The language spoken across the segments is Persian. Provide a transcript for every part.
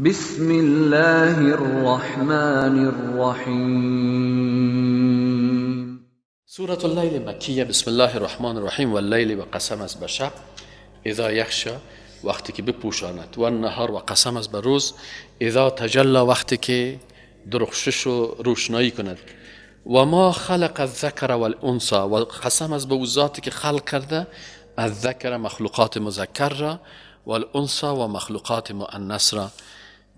بسم الله الرحمن الرحیم. سورة اللیل مکیه. بسم الله الرحمن الرحیم. واللیل و قسم است به شب، اذا یغشا وقتی که بپوشاند، و النهار و قسم است به روز، اذا تجلا وقتی که درخشش و روشنایی کند، و ما خلق الذکر والانثی و قسم است به او ذاتی که خلق کرده الذکر مخلوقات مذکر را، والانثی و مخلوقات مؤنث را.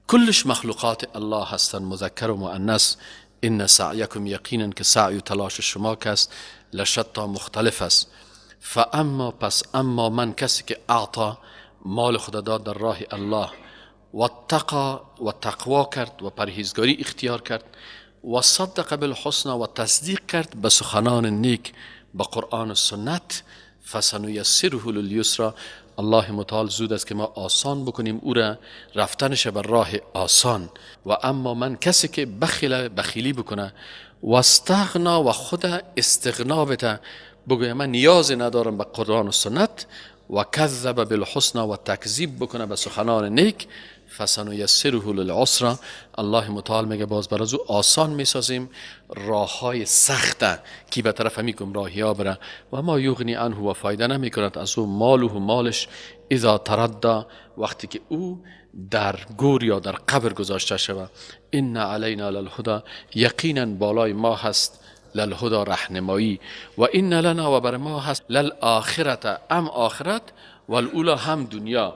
کلش مخلوقات الله هستند، مذکر و مؤنث. ان سعیکم یقینا که سعی و تلاش شما کس لشتا مختلف است. فاما پس اما من کسی که اعطا مال خدا داد در راه الله، و اتقا و تقوا کرد و پرهیزگاری اختیار کرد، و صدق بالحسنى و تصدیق کرد به سخنان نیک، به قرآن و سنت، فسنیسره للیسری. الله متعال زود است که ما آسان بکنیم او را رفتنش بر راه آسان. و اما من کسی که بخیل بخیلی بکنه، و استغنا و خود استغنا بده، بگویه من نیاز ندارم به قرآن و سنت، و کذب بالحسنى و تکذیب بکنه به سخنان نیک، فسنیسره للعسری. الله متعال میگه باز بر از او آسان میسازیم راه های سخته که به طرف همی گمراهی ها بره. و ما یغنی عنه و فایده نمی کند از او ماله و مالش، اذا تردا وقتی که او در گور یا در قبر گذاشته شود. ان علینا للهدی یقینا بالای ما هست للهدی رهنمایی، و ان لنا و بر ما هست للآخرت ام آخرت، والاولی هم دنیا.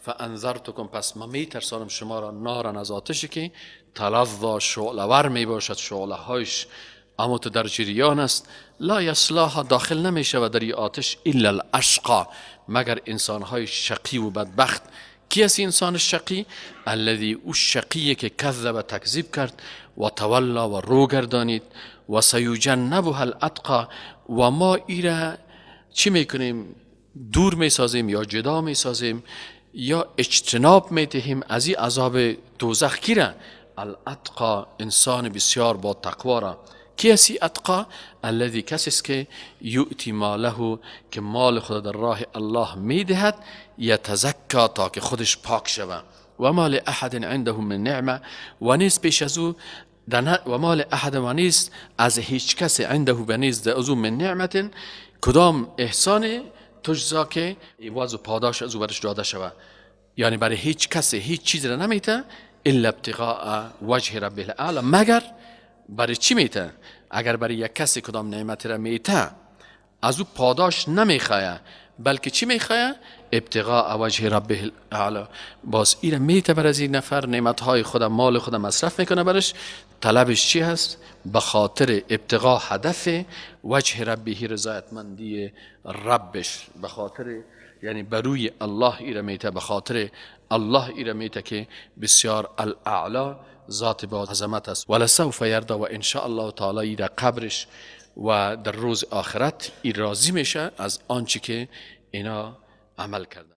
فانذرتکم پس ما میترسانم شما را نارن از آتشی که تلظا شعله ور می باشد، شعله هایش اما تو در جریان است. لا یصلاها داخل نمی شود در این آتش الا الاشقا مگر انسان های شقی و بدبخت. کی است انسان شقی؟ الذی او شقیه که کذب تکذیب کرد، و تولا و رو گردانید، و سیجنبها الاتقا و ما ایره چی میکنیم؟ دور میسازیم یا جدا میسازیم یا اجتناب میدهیم از این عذاب دوزخ. کی را؟ الاتقا انسان بسیار با تقوا را. کی است اتقا؟ الذی کسی است که یؤتی ماله که مال خود در راه الله میدهد، یتزکا تا که خودش پاک شود. و ما لاحد عنده من نعمه و نیست پیش از او و ما لاحد و نیست از هیچ کس عنده به نیست از او من نعمت کدام احسان تجزا که عوض و پاداش از او برش داده شود. یعنی برای هیچ کس هیچ چیز را نمیته الا ابتغاء وجه ربه الاعلی، مگر برای چی میته؟ اگر برای یک کسی کدام نعمت را میته از او پاداش نمیخواه، بلکه چی میخواه؟ ابتغاء وجه ربه الاعلی. باز ایره میته بر از این نفر نعمتهای خود، مال خود مصرف میکنه برش، طلبش چی هست؟ به خاطر ابتغاء هدف وجه ربه، رضایتمندی ربش، به خاطر یعنی بروی الله ایره میته، به خاطر الله ایره میته که بسیار الاعلا ذات با عظمت است. ولسوف یردا و ان شاء الله تعالی ایره قبرش و در روز آخرت ای راضی میشه از آنچه که اینا عمل کردن.